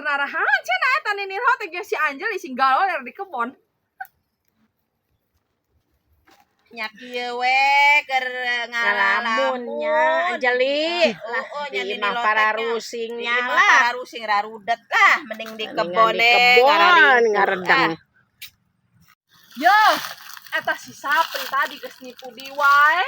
narahan cenah eta ninirho teh jeung si Anjel sing galoler di kebon. Nya kieu we keur Ngalamun nya Anjeli. Lah, oh, Di nya imah nini pararusingnya Di imah lah. pararusing rarudet lah, mending di Mendingan kebon di kebon ngaredang. Yo, eta si Sapri tadi geus nipu di wae.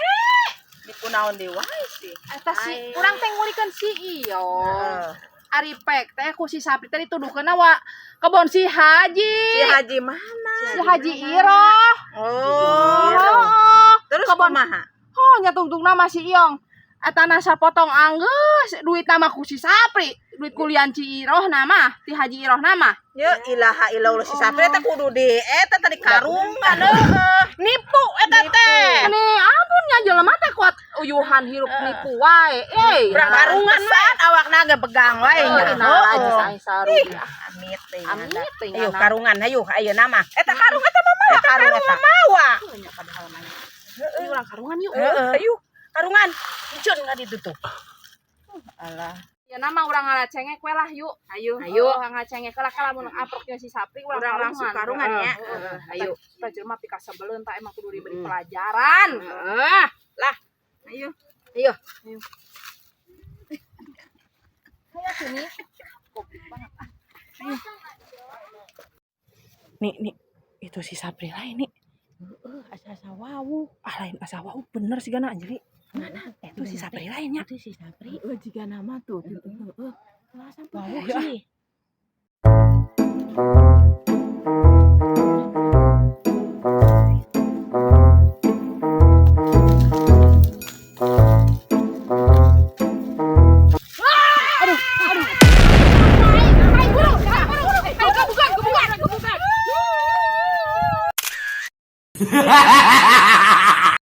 Nipu naon deui wae sih. Eta si urang teh ngulikeun si Iyong. Heeh. Ari pek teh ku si Sapri teh dituduhkeun wa kebon si Haji. Si Haji mana? Si Haji Iroh. Oh. Oh. Terus Kebon. kumaha? Oh, nya tungtungna mah si Iyong. Eta na sapotong anggeus duit nama ku si Sapri, duit kuliah Ci Iroh nama, ti Haji Iroh nama. Ya ilaha illallah, si Sapri teh kudu di eta tadi karungan heeh. Nipu eta teh. Ini ampun nya jelema teh kuat uyuhan hirup nipu wae. Eh, Urang karungan we awakna ge begang wae nya. Nah, aja saing saru. Amit teh. Amit teh. Ayo karungan, ayo ayeuna mah. Eta karung eta mah mawa karung eta. Mawa. Nya padahal mah. Ini urang karungan yuk. Heeh, ayo karungan. Encun ka ditu tuh. Alah. Ya nama urang ngalacengek we lah yuk. Ayo. Ayo. Oh, ngacengek lah kalau mun aprok jeung si Sapri urang Urang langsung karungan ya. Heeh, ayo. Eta jelema pikasebeleun tah emang kudu diberi pelajaran. Heeh, lah. Ayo. Ayo. Ayo sini. Goblok banget. Ah. Nih, nih, itu si Sapri lain nih. Heeh, asa-asa wawuh. Ah, lain asa wawuh bener sih gana Anjeli. Mana? Itu si Sapri lainnya. Itu si Sapri. Heeh, jiga nama tuh. Heeh. Lah sampai Wawuh sih. sih. Aduh, aduh. Ayo buru, ayo buru. Ayo gebukan, gebukan, gebukan.